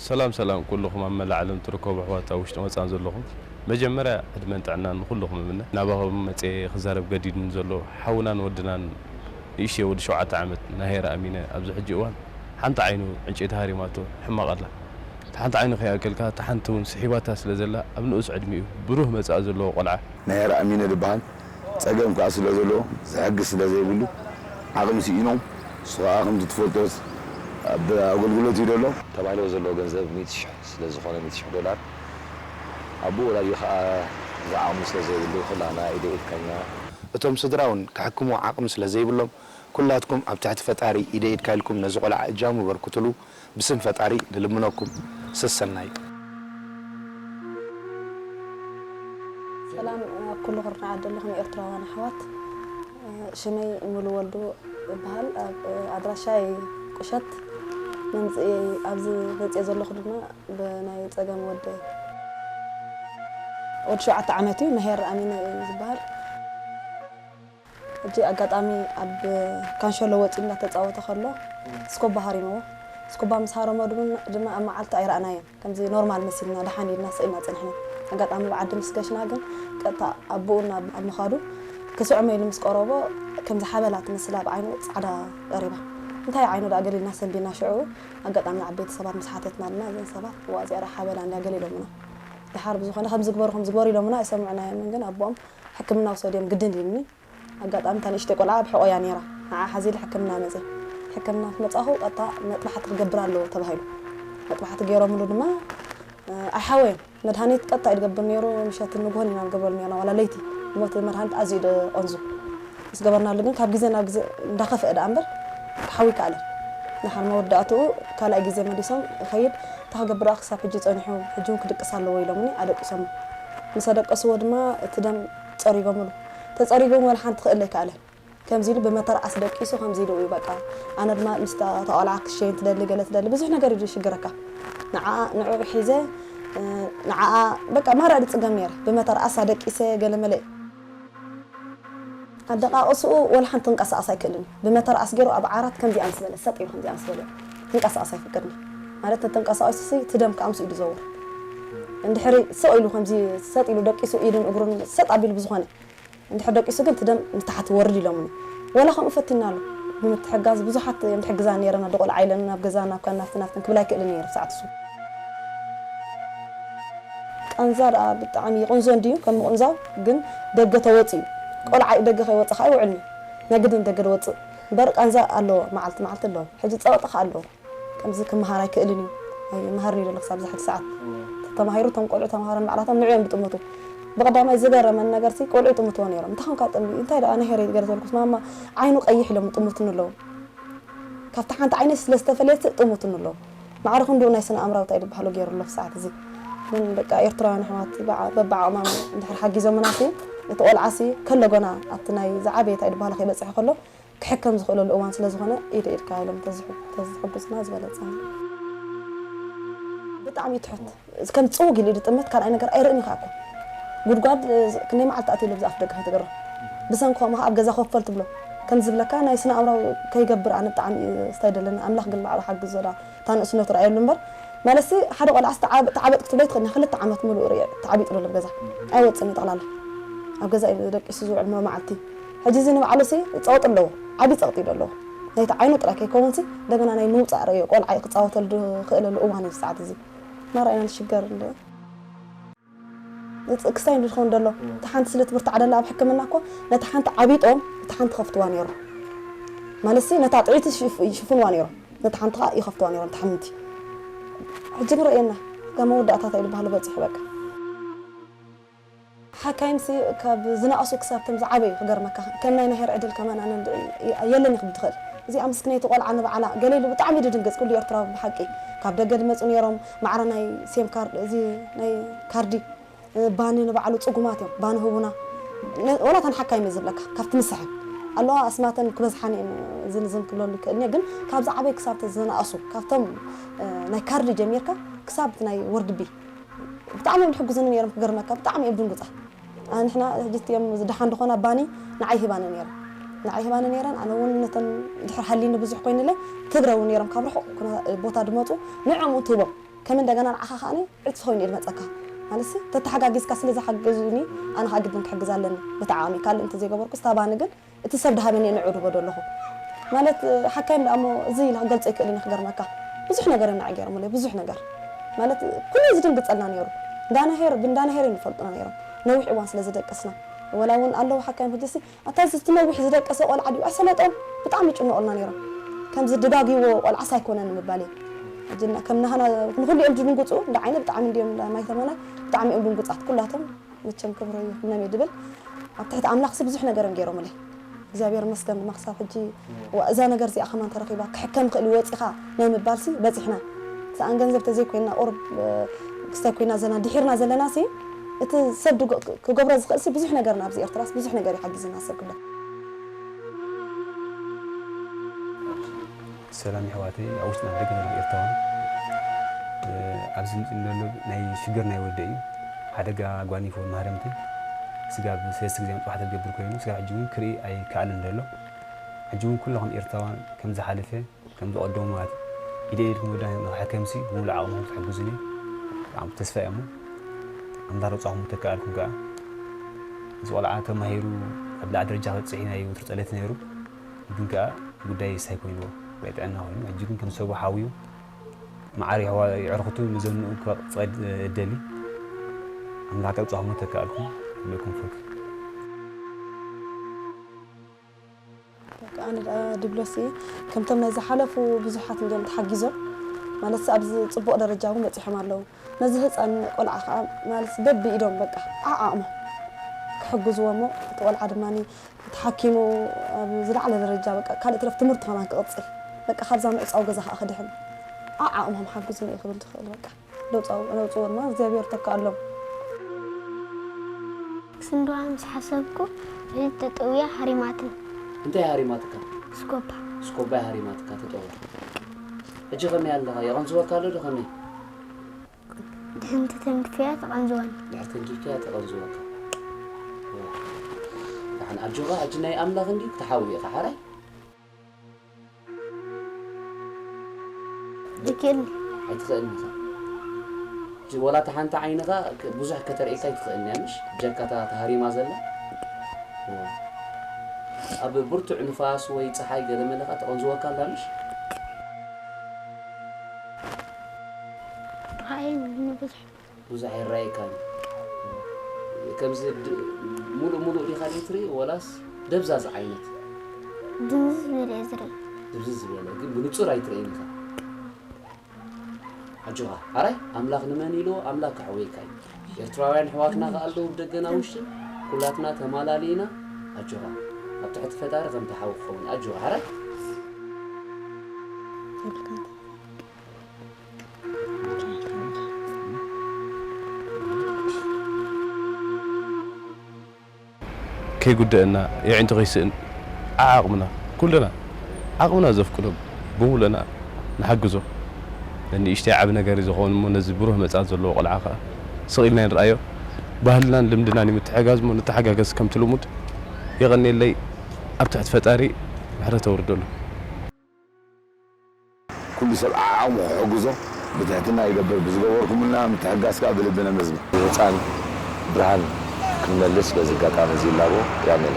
ሰላም ሰላም ኩልኹም ኣብ መላእ ዓለም ትርከቡ ኣሕዋት ኣብ ውሽጥን ወጻእን ዘለኹም፣ መጀመርያ ዕድመን ጥዕናን ንኹልኹም እምነ። ናባኹም መጽየ ክዛረብ ገዲድኒ ዘሎ ሓውናን ወድናን ንእሽተይ ወዲ ሸውዓተ ዓመት ናሄር ኣሚነ ኣብዚ ሕጂ እዋን ሓንቲ ዓይኑ ዕንጨይቲ ሃሪማቶ ሕማቕ ኣላ። እታ ሓንቲ ዓይኑ ከይኣከልካ እታ ሓንቲ እውን ስሒባታ ስለ ዘላ ኣብ ንኡስ ዕድሚኡ ብሩህ መጻኢ ዘለዎ ቆልዓ። ናሄር ኣሚነ ዝበሃል ጸገም ከኣ ስለ ዘለዎ ዝሕግዝ ስለ ዘይብሉ ዓቕሚ ስኢኖም ንሱ ከኣ ከምቲ ትፈልጦስ ኣብ ኣገልግሎት እዩ ዘሎ። ተባሂሎ ዘሎ ገንዘብ ሚእቲ ሽሕ ስለ ዝኾነ ሚእቲ ሽሕ ዶላር ኣቦ ወላዲ ከኣ ዝዓቕሙ ስለ ዘይብሉ ኩላና ኢደ ኢድካኛ። እቶም ስድራ እውን ክሕክምዎ ዓቕሚ ስለ ዘይብሎም ኩላትኩም ኣብ ትሕቲ ፈጣሪ ኢደ ኢድካ ኢልኩም ነዚ ቆልዓ እጃሙ በርክቱሉ ብስም ፈጣሪ ንልምነኩም። ሰሰናዩ። ሰላም ኣብ ኩሉ ኩርናዓት ዘለኹም ኤርትራውያን ኣሕዋት። ሽመይ ሙሉ ወልዱ እበሃል። ኣብ ኣድራሻይ ቁሸት መምፅኤ ኣብዚ መፅኤ ዘለኹ ድማ ብናይ ፀገም ወደ ወዲ ሸውዓተ ዓመት እዩ። መሄር ኣሚነ እዩ ዝበሃል። ሕጂ ኣጋጣሚ ኣብ ካንሸሎ ወፂኡ እንዳተፃወተ ከሎ ስኮባ ሃሪምዎ። ስኮባ ምስ ሃረሞ ድማ ኣብ መዓልቲ ኣይረኣናዮን። ከምዚ ኖርማል መሲልና ደሓን ኢልና ስቕ ኢልና ጸኒሕና። ኣጋጣሚ ብዓዲ ምስ ገሽና ግን ቀጥታ ኣቦኡ ናብ ኣብ ምኻዱ ክስዕሞ ኢሉ ምስ ቀረቦ ከምዚ ሓበላ ትመስል ኣብ ዓይኑ ጻዕዳ ቀሪባ። እንታይ ዓይኑ ደኣ ገለ ኢልና ሰንቢና ሽዑ ኣጋጣሚ ዓበይቲ ሰባት ምስ ሓተትና ድማ እዘን ሰባት ዋ እዚኣ ደኣ ሓበላ እንድያ ገለ ኢሎምና። ደሓር ብዝኾነ ከምዚ ግበሩ ከምዚ ግበሩ ኢሎምና ኣይሰምዕናዮምን ግን ኣቦኦም ሕክምና ውሰድዮም ግድን ኢሉኒ። ኣጋጣሚ እታ ንእሽተይ ቆልዓ ኣብ ሕቖያ ነይራ። ንዓ ሓዚለ ሕክምና መፅየ። ሕክምና ምስ መፃኹ ቀጥታ መጥባሕቲ ክገብር ኣለዎ ተባሂሉ። መጥባሕቲ ገይሮምሉ ድማ ኣይሓወየን። መድሃኒት ቀጥታ እዩ ዝገብር ነይሩ። ምሸትን ንግሆን ኢና ንገብረሉ ነርና ዋላ ለይቲ። እሞ እቲ መድሃኒት ኣዝዩ እዩ ደቐንዙ። ምስ ገበርናሉ ግን ካብ ግዜ ናብ ግዜ እንዳኸፍአ ደኣ እምበር ክሓዊ ይከኣለን። ንሓን መወዳእትኡ ካልኣይ ግዜ መሊሶም ይኸይድ። እንታይ ክገብር ደኣ ክሳብ ሕጂ ጸኒሑ፣ ሕጂ እውን ክድቅስ ኣለዎ ኢሎምኒ ኣደቂሶም። ምስ ኣደቀስዎ ድማ እቲ ደም ጸሪጎምሉ። ተጸሪጎም ዋላ ሓንቲ ክእል ኣይከኣለን። ከምዚ ኢሉ ብመተርኣስ ደቂሱ ከምዚ ኢሉ እዩ በቃ። ኣነ ድማ ምስታ እታ ቆልዓ ክሸይን ትደሊ ገለ ትደሊ ብዙሕ ነገር እዩ ዝሽግረካ። ንዓኣ ንዕኡ ሒዘ ንዓኣ በቃ ማራ ድጽገም ነይረ። ብመተርኣስ ኣደቂሰ ገለ መለ ኣደቃቕስኡ ወላ ሓንቲ ክንቀሳቐስ ኣይክእልን እዩ። ብመተርኣስ ገይሩ ኣብ ዓራት ከምዚኣ ምስ በለ ሰጥ ኢሉ ከምዚኣ ምስ በለ ክንቀሳቐስ ኣይፍቅድን እዩ። ማለት ተተንቀሳቒሱሲ እቲ ደም ከዓ ምስኡ እዩ ዝዘውር። እንድሕሪ ስቕ ኢሉ ከምዚ ሰጥ ኢሉ ደቂሱ ኢዱን እግሩን ሰጥ ኣቢሉ ብዝኾነ እንድሕር ደቂሱ ግን እቲ ደም ንታሕቲ ወርድ ኢሎምኒ። ወላ ከምኡ ፈቲና ኣሎ ብምትሕጋዝ ብዙሓት እዮም ዝሕግዛ ነይረን ኣደ ቆልዓ ኢለን ናብ ገዛ ናብ ካን ናብቲ ናብትን ክብል ኣይክእልን ነይረ ሰዓት እሱ። ቃንዛ ደኣ ብጣዕሚ ይቕንዞ እንድዩ ከም ምቕንዛው ግን ደገ ተወፅኡ ቆልዓ እዩ ደገ ከይወፀ ከዓ ይውዕል እዩ ናይ ግድን ደገ ዝወፅእ እምበር ቃንዛ ኣለዎ መዓልቲ መዓልቲ ኣለዎ ሕጂ ፀቕጢ ከዓ ኣለዎ ከምዚ ክመሃር ኣይክእልን እዩ ኣይመሃርን እዩ ዘሎ ክሳብ ዝሕጂ ሰዓት ተማሂሩ እቶም ቆልዑ ተምሃሮ ንባዕላቶም ንዕኦም ይጥምቱ ብቐዳማይ ዝገረመን ነገርሲ ቆልዑ ይጥምትዎ ነይሮም እንታይ ኮንካ ጥምቢ እንታይ ደኣ ነሄረ ገለ ተበልኩስ ማማ ዓይኑ ቀይሕ ኢሎም ይጥምቱኒ ኣለዉ ካብቲ ሓንቲ ዓይነይ ስለ ዝተፈለየት ጥሙትኒ ኣለዉ ማዕረ ክንድኡ ናይ ስነ ኣእምራዊ እንታይ ዝበሃሎ ገይሩ ኣሎ ሰዓት እዚ ግን በቃ ኤርትራውያን ኣሕዋት በብዓቕሞም እንድሕር ሓጊዞምና ሲ እቲ ቆልዓ ሲ ከሎ ጎና ኣብቲ ናይ ዝዓበየ እንታይ ዝበሃሎ ከይበፅሐ ከሎ ክሕከም ዝኽእለሉ እዋን ስለ ዝኾነ ኢደ ኢድካ ኢሎም ተዝሕጉዝና ዝበለፀ ብጣዕሚ ትሑት ከም ጽውግ ኢሉ ድጥምት ካልኣይ ነገር ኣይርእን ኢኻ እኮ ጉድጓድ ክንደይ መዓልቲ ኣትዩ ኢሉ ብዛፍ ደገ ከይትገርም ብሰንኪ ከምኡ ኣብ ገዛ ኮፈል ትብሎ ከም ዝብለካ ናይ ስነ ኣእምራዊ ከይገብር ኣነ ብጣዕሚ ስታይ ደለኒ ኣምላኽ ግን ባዕሉ ሓግዞ ዳ እታ ንእስነቱ ረኣየሉ እምበር ማለትሲ ሓደ ቆልዓ ዝተዓበጥ ክትብሎ ይትኽእልና ክልተ ዓመት ምሉእ ርእ ተዓቢጡ ደሎ ገዛ ኣይወፅን እዩ ጠቕላላ ኣብ ገዛ እዩ ደቂሱ ዝውዕል ምሎ መዓልቲ ሕጂ እዚ ንባዕሉ ሲ ፀቕጢ ኣለዎ ዓብዪ ፀቕጢ እዩ ደለዎ ናይቲ ዓይኑ ጥራይ ከይከውንሲ እንደገና ናይ ምውፃእ ርእዮ ቆልዓ ክፃወተሉ ዝኽእለሉ እዋን እዩ ሰዓት እዚ ናራእና ንሽገር እንደ ክስታይ እንድትኸውን ደሎ እታ ሓንቲ ስለ ትብርታዕ ደላ ኣብ ሕክምና እኮ ነታ ሓንቲ ዓቢጦም እታ ሓንቲ ከፍትዋ ነይሮም ማለትሲ ነታ ጥዕይቲ ይሽፍንዋ ነይሮም ነታ ሓንቲ ከዓ ይኸፍትዋ ነይሮም እታ ሕምምቲ ሕጂ ንረእየና ካብ መወዳእታታ እዩ ዝበሃሉ በፂሑ በቃ ሓካይምሲ ካብ ዝነኣሱ ክሳብ ከም ዝዓበዩ ክገርመካ ከም ናይ ናሄር ዕድል ከማን ኣነ የለን ክብል ትኽእል እዚኣ ምስክነይቲ ቆልዓ ንባዕላ ገለ ኢሉ ብጣዕሚ ድድንግፅ ኩሉ ኤርትራዊ ብሓቂ ካብ ደገ ድመፁ ነይሮም ማዕረ ናይ ሴም ካርድ እዚ ናይ ካርዲ ባኒ ንባዕሉ ፅጉማት እዮም ባኒ ህቡና ወላ ተን ሓካይም ዝብለካ ካብቲ ንስሐን ኣለዋ ኣስማተን ክበዝሓን እየን ዝንዝን ክብለሉ ይክእል ግን ካብዚ ዓበይ ክሳብ ዝነኣሱ ካብቶም ናይ ካርዲ ጀሚርካ ክሳብ ናይ ወርድቢ ብጣዕሚ እዮም ዝሕግዙኒ ነይሮም ክገርመካ ብጣዕሚ እዮም ድንጉፃት ንሕና ሕጂ እዮም ድሓን ድኾና ባኒ ንዓይ ሂባኒ ነይረን ንዓይ ሂባኒ ነይረን ኣነ እውን ነተን ድሕር ሃሊኒ ብዙሕ ኮይኑለ ትግረ እውን ነይሮም ካብ ርሑቕ ቦታ ድመፁ ንዕኦም እውን ትህቦም ከም እንደገና ንዓኻ ከኣ ዕጽ ኮይኑ እየ ዝመጸካ። ማለት ሲ ተተሓጋጊዝካ ስለ ዝሓገዙኒ ኣነ ከኣ ግድን ክሕግዝ ኣለኒ። በቲ ዓቕሚ ካልእ እንተዘይገበርኩ ስታባኒ ግን እቲ ሰብ ድሃበኒ ንዑ ድቦ ዶ ኣለኹ። ማለት ሓካይም ደኣ እሞ እዚ ኢለ ክገልጾ ይክእል እየ ክገርመካ። ብዙሕ ነገር እና ገይሮምለይ ብዙሕ ነገር። ማለት ኩሉ ዝድንግጸልና ነይሩ። እንዳናሄር ብእንዳናሄር ንፈልጥና ነይሮም። ነዊሕ እዋን ስለ ዝደቀስና ወላ እውን ኣለዉ ሓካይም ሕጂ ሲ ኣታ እዚ እቲ ነዊሕ ዝደቀሰ ቆልዓ ድዩ ኣሰለጦም ብጣዕሚ ይጭነቑልና ነይሮም። ከምዚ ድጋጊዎ ቆልዓስ ኣይኮነን ምባል እዩ። ሕጂ እና ከም ናህና ንኹሉ እዮም ዝድንግፁ እንዳ ዓይነ ብጣዕሚ እንዲዮም እንዳ ማይተመና ብጣዕሚ እዮም ድንጉፃት ኩላቶም መቸም ክብሮ ይኹኖም እየ ድብል ኣብ ትሕቲ ኣምላኽሲ ብዙሕ ነገር እዮም ገይሮምለይ እግዚኣብሔር መስገን ድማ ክሳብ ሕጂ እዋ እዛ ነገር እዚኣ ከማን ተረኺባ ክሕከም ክእል ወፂኻ ናይ ምባልሲ በፂሕና ሰኣን ገንዘብ ተዘይኮይና ቁርብ ክስተ ኮይና ዘለና ድሒርና ዘለናሲ እቲ ሰብ ክገብሮ ዝኽእል ሲ ብዙሕ ነገር ናብዚ ኤርትራስ ብዙሕ ነገር ይሓግዝና ሰብ ክብለ ሰላም የሕዋተይ ኣብ ውሽጥና ደገ ዘለኹ ኤርትራውያን ኣብዚ ምፅእ ዘሎ ናይ ሽግር ናይ ወደ እዩ ሓደጋ ጓኒፎ ማህረምቲ ስጋብ ሰለስተ ግዜ መፅዋዕተ ዝገብር ኮይኑ ስጋብ ሕጂ እውን ክርኢ ኣይከኣልን ዘሎ ሕጂ እውን ኩለኹም ኤርትራውያን ከም ዝሓለፈ ከም ዝቐደሙ ማለት ኢደ ኢድኩም ወዳ ንኽሕከምሲ ብምሉእ ዓቕምኹም ክትሕግዙኒ ብጣዕሚ ተስፋ እየ እሞ ኣምላኽ ረብፃኹም ተከኣልኩም ከዓ እዚ ቆልዓ ተማሂሩ ኣብ ላዕ ደረጃ ክበፅሕ ናይ ወትሩ ፀለት ነይሩ ግን ከዓ ጉዳይ ሳይ ኮይንዎ ጉዳይ ጥዕና ኮይኑ ሕጂ ግን ከም ሰቡ ሓውዩ መዓር የዕርኽቱ ንዘንኡ ክበቕፅቕ እደሊ ኣምላኽ ረብፃኹም ተከኣልኩም ለኩም ፍርክ ኣነ ድብሎሲ ከምቶም ናይ ዝሓለፉ ብዙሓት እንዲዮም ተሓጊዞም ማለት ኣብዚ ፅቡቕ ደረጃ እውን በፂሖም ኣለዉ ነዚ ህፃን ቆልዓ ከዓ ማለት በቢ ኢዶም በቃ ዓዓቕሞ ክሕግዝዎ እሞ እቲ ቆልዓ ድማ ተሓኪሙ ኣብ ዝለዓለ ደረጃ በቃ ካልእ ትረፍ ትምህርቱ ከማን ክቕፅል በቃ ካብዛ ምዕፃው ገዛ ከዓ ክድሕን ዓዓቕሞም ሓግዙ ንኢ ክብል ትኽእል በቃ ለውፅዎ ድማ እግዚኣብሔር ተካኣሎም ክንድዋ ምስ ሓሰብኩ ክልተ ጥውያ ሃሪማትን እንታይ ሃሪማትካ? ስኮባ ስኮባይ ሃሪማትካ ተጠውያ። ሕጂ ከመይ ኣለኻ? የቐንዝወካ ኣሎ ዶ ከመይ? ድሕንቲ ተንክፍያ ተቐንዝወኒ። ድሕር ተንኪፍክያ ተቐንዝወካ። ደሓን ኣጆኻ ሕጂ ናይ ኣምላኽ እንዲ ክትሓዊ ኢኻ ሓራይ? ይክእል ኣይትኽእልን ኢኻ። እቲ ወላ እታ ሓንቲ ዓይንኻ ብዙሕ ከተርእየካ ኣይትኽእልን እያ ምሽ? ብጀካ እታ ተሃሪማ ዘላ። ኣብ ብርቱዕ ንፋስ ወይ ጸሓይ ገለ መለ ኸኣ ትቐንዝወካ ኣላ ምሽ? ረኣየኒ ብዙሕ ብዙሕ ኣይረኣየካን እዩ። ከምዚ ሙሉእ ሙሉእ ዲኻ ዘይትርኢ ወላስ ደብዛዝ ዓይነት? ድብዝዝ ዝበለ እየ ዝርኢ። ድብዝዝ ዝበለ ግን ብንጹር ኣይትርእን ኢኻ። ኣጆኻ ሓራይ ኣምላኽ ንመን ኢልዎ ኣምላኽ ከሕውየካ እዩ። ኤርትራውያን ኣሕዋትና ከኣ ኣለዉ ብደገና ውሽጥን ኩላትና ተማላሊእና ኣጆኻ ኣብ ትሕቲ ፈጣሪ ከምቲ ሓው ክኸውን ኣጆኻ ሓራይ። ከይጉደእና የዒንቱ ከይስእን ዓዓቕምና ኩልና ዓቕምና ዘፍቅዶ ብምሉእና ንሓግዞ ንእሽተይ ዓብ ነገር እዩ ዝኸውን እሞ ነዚ ብሩህ መጻኢ ዘለዎ ቆልዓ ከኣ ስቕ ኢልና ንርኣዮ ባህልናን ልምድናን እዩ ምትሕጋዝ እሞ ንተሓጋገዝ ከምቲ ልሙድ የቐንየለይ ኣብ ትሕቲ ፈጣሪ ምሕረት ተውርደሉ። ኩሉ ሰብ ዓዓቕሙ ክሕግዞ ብትሕትና ይገብር። ብዝገበርኩምልና ምትሕጋዝ ከኣ ብልቢ ነመስግን። ህጻን ብርሃን ክንመልስ በዚ ኣጋጣሚ እዚ ይላቦ። ያሜለ።